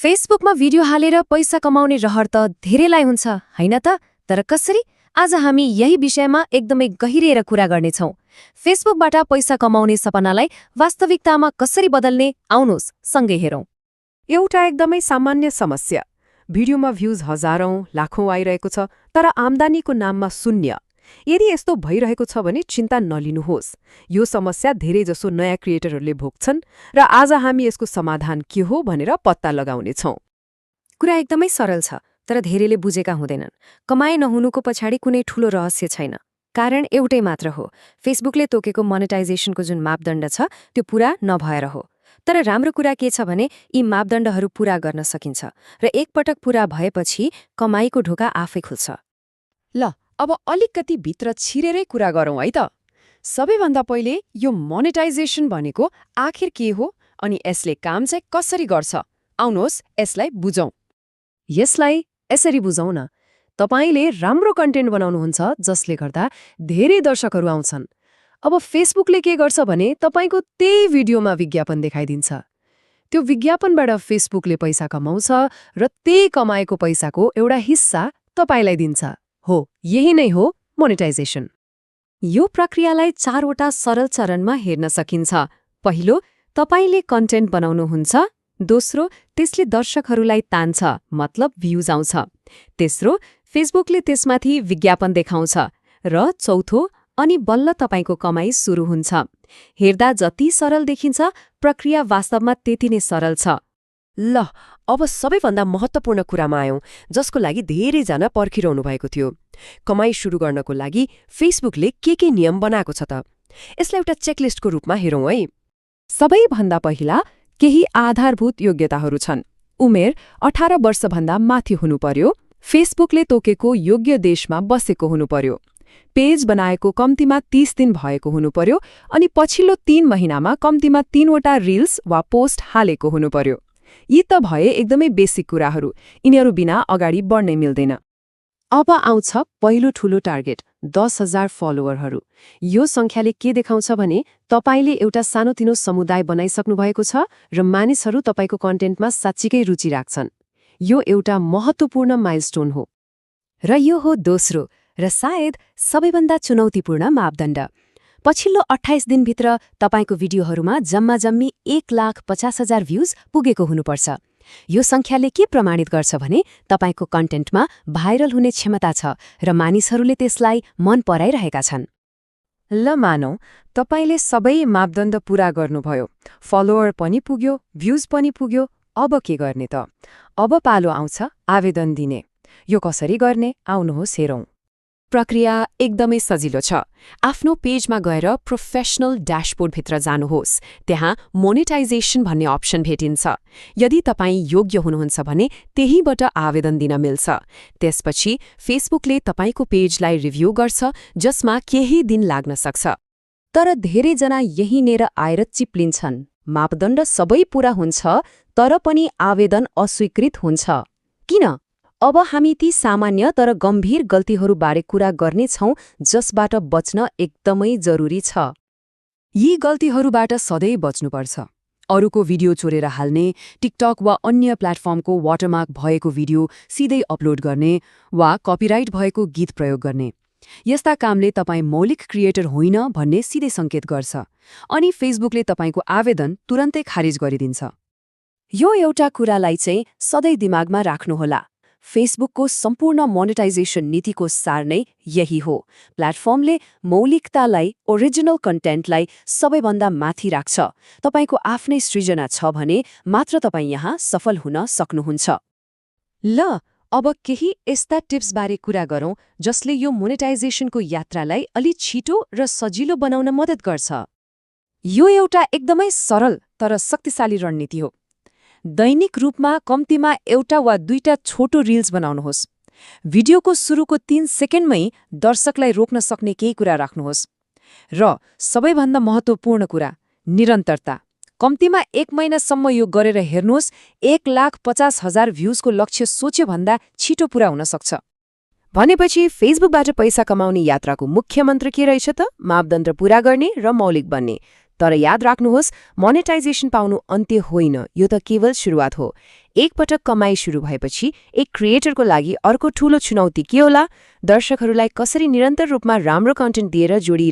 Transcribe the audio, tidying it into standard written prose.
फेसबुकमा भिडियो हालेर पैसा कमाउने रहर त धेरैलाई हुन्छ हैन त? तर कसरी? आज हामी यही विषयमा एकदमै गहिरिएर कुरा गर्नेछौं। फेसबुकबाट पैसा कमाउने सपनालाई वास्तविकतामा कसरी बदल्ने, आउनुहोस् सँगै हेरौं। एउटा एकदमै सामान्य समस्या। भिडियोमा भ्यूज हजारौं लाखौं आइरहेको छ, तर आम्दानीको नाममा शून्य। यदि यस्तो भइरहेको छ भने चिन्ता नलिनुहोस्। यो समस्या धेरैजसो नयाँ क्रिएटरहरूले भोग्छन् र आज हामी यसको समाधान के हो भनेर पत्ता लगाउनेछौं। कुरा एकदमै सरल छ, तर धेरैले बुझेका हुँदैनन्। कमाइ नहुनुको पछाडि कुनै ठूलो रहस्य छैन। कारण एउटै मात्र हो, फेसबुकले तोकेको मोनेटाइजेसनको जुन मापदण्ड छ त्यो पूरा नभएर हो। तर राम्रो कुरा के छ भने यी मापदण्डहरू पूरा गर्न सकिन्छ र एकपटक पूरा भएपछि कमाइको ढोका आफै खुल्छ। ल, अब अलिकति भित्र छिरेरै कुरा गरौँ है त। सबैभन्दा पहिले यो मोनेटाइजेसन भनेको आखिर के हो अनि यसले काम चाहिँ कसरी गर्छ? आउनुहोस् यसलाई बुझौं। यसलाई यसरी बुझौं न। तपाईले राम्रो कन्टेन्ट बनाउनुहुन्छ जसले गर्दा धेरै दर्शकहरू आउँछन्। अब फेसबुकले के गर्छ भने तपाईको त्यही भिडियोमा विज्ञापन देखाइदिन्छ। त्यो विज्ञापनबाट फेसबुकले पैसा कमाउँछ र त्यही कमाएको पैसाको एउटा हिस्सा तपाईलाई दिन्छ। हो, यही नै हो मोनेटाइजेसन। यो प्रक्रियालाई 4वटा सरल चरणमा हेर्न सकिन्छ। पहिलो, तपाईले कन्टेन्ट बनाउनुहुन्छ। दोस्रो, त्यसले दर्शकहरूलाई तान्छ, मतलब भ्यूज आउँछ। तेस्रो, फेसबुकले त्यसमाथि विज्ञापन देखाउँछ। र चौथो, अनि बल्ल तपाईको कमाइ सुरु हुन्छ। हेर्दा जति सरल देखिन्छ, प्रक्रिया वास्तवमा त्यति नै सरल छ। ल, अब सबैभन्दा महत्त्वपूर्ण कुरामा आयौं, जसको लागि धेरैजना पर्खिरहनु भएको थियो। कमाइ सुरु गर्नको लागि फेसबुकले के नियम बनाएको छ त? यसलाई एउटा चेकलिस्टको रूपमा हेरौँ है। सबैभन्दा पहिला केही आधारभूत योग्यताहरू छन्। उमेर 18 वर्षभन्दा माथि हुनु पर्यो। फेसबुकले तोकेको योग्य देशमा बसेको हुनु पर्यो। पेज बनाएको कम्तीमा 30 दिन भएको हुनु पर्यो अनि पछिल्लो 3 महिनामा कम्तीमा 3वटा रिल्स वा पोस्ट हालेको हुनु पर्यो। यी त भए एकदमै बेसिक कुराहरू। यिनीहरू बिना अगाडि बढ्नै मिल्दैन। अब आउँछ पहिलो ठूलो टार्गेट, 10,000 फलोअरहरू। यो संख्याले के देखाउँछ भने तपाईले एउटा सानोतिनो समुदाय बनाइसक्नु भएको छ र मानिसहरू तपाईको कन्टेन्टमा साच्चीकै रुचि राख्छन्। यो एउटा महत्त्वपूर्ण माइलस्टोन हो। र यो हो दोस्रो र सायद सबैभन्दा चुनौतीपूर्ण मापदण्ड। पछिल्लो 28 दिनभित्र तपाईको भिडियोहरूमा जम्मी 1,50,000 भ्यूज पुगेको हुनुपर्छ। यो संख्याले के प्रमाणित गर्छ भने तपाईको कन्टेन्टमा भाइरल हुने क्षमता छ र मानिसहरूले त्यसलाई मन पराइरहेका छन्। ल मानौ तपाईले सबै मापदण्ड पूरा गर्नुभयो। फलोअर पनि पुग्यो, भ्यूज पनि पुग्यो। अब के गर्ने त? अब पालो आउँछ आवेदन दिने। यो कसरी गर्ने? आउनुहोस् हेरौं। प्रक्रिया एकदमै सजिलो छ। आफ्नो पेजमा गएर प्रोफेसनल ड्याशबोर्डभित्र जानुहोस्। त्यहाँ मोनेटाइजेसन भन्ने अप्सन भेटिन्छ। यदि तपाईँ योग्य हुनुहुन्छ भने त्यहीबाट आवेदन दिन मिल्छ। त्यसपछि फेसबुकले तपाईको पेजलाई रिभ्यू गर्छ, जसमा केही दिन लाग्न सक्छ। तर धेरैजना यहीँनेर आएर चिप्लिन्छन्। मापदण्ड सबै पूरा हुन्छ, तर पनि आवेदन अस्वीकृत हुन्छ। किन? अब हामी ती सामान्य तर गम्भीर गल्तीहरूबारे कुरा गर्नेछौं जसबाट बच्न एकदमै जरुरी छ। यी गल्तीहरूबाट सधैँ बच्नुपर्छ। अरूको भिडियो चोरेर हाल्ने, टिकटक वा अन्य प्लेटफर्मको वाटरमार्क भएको भिडियो सिधै अपलोड गर्ने वा कपिराइट भएको गीत प्रयोग गर्ने। यस्ता कामले तपाईँ मौलिक क्रिएटर होइन भन्ने सिधै सङ्केत गर्छ अनि फेसबुकले तपाईको आवेदन तुरन्तै खारिज गरिदिन्छ। यो एउटा कुरालाई चाहिँ सधैँ दिमागमा राख्नुहोला। फेसबुकको सम्पूर्ण मोनेटाइजेसन नीतिको सार नै यही हो। प्लेटफर्मले मौलिकतालाई, ओरिजिनल कन्टेन्टलाई सबैभन्दा माथि राख्छ। तपाईको आफ्नै सृजना छ भने मात्र तपाईँ यहाँ सफल हुन सक्नुहुन्छ। ल, अब केही यस्ता टिप्सबारे कुरा गरौँ जसले यो मोनेटाइजेसनको यात्रालाई अलि छिटो र सजिलो बनाउन मद्दत गर्छ। यो एउटा एकदमै सरल तर शक्तिशाली रणनीति हो। दैनिक रूपमा कम्तीमा एउटा वा दुईटा छोटो रिल्स बनाउनुहोस्। भिडियोको सुरुको 3 सेकेन्डमै दर्शकलाई रोक्न सक्ने केही कुरा राख्नुहोस्। र सबैभन्दा महत्त्वपूर्ण कुरा, निरन्तरता। कम्तीमा 1 महिनासम्म यो गरेर हेर्नुहोस्। 1,50,000 भ्यूजको लक्ष्य सोच्यो भन्दा छिटो पूरा हुन सक्छ। भनेपछि फेसबुकबाट पैसा कमाउने यात्राको मुख्य मन्त्र के रहेछ त? मापदण्ड पूरा गर्ने र मौलिक बन्ने। तर याद राख्नुहोस्, मोनेटाइजेसन पाउनु अन्त्य होइन, यो त केवल सुरुवात हो। एकपटक कमाई सुरु भएपछि एक क्रिएटरको लागि अर्को ठूलो चुनौती के होला? दर्शकहरूलाई कसरी निरन्तर रूपमा राम्रो कन्टेन्ट दिएर जोडी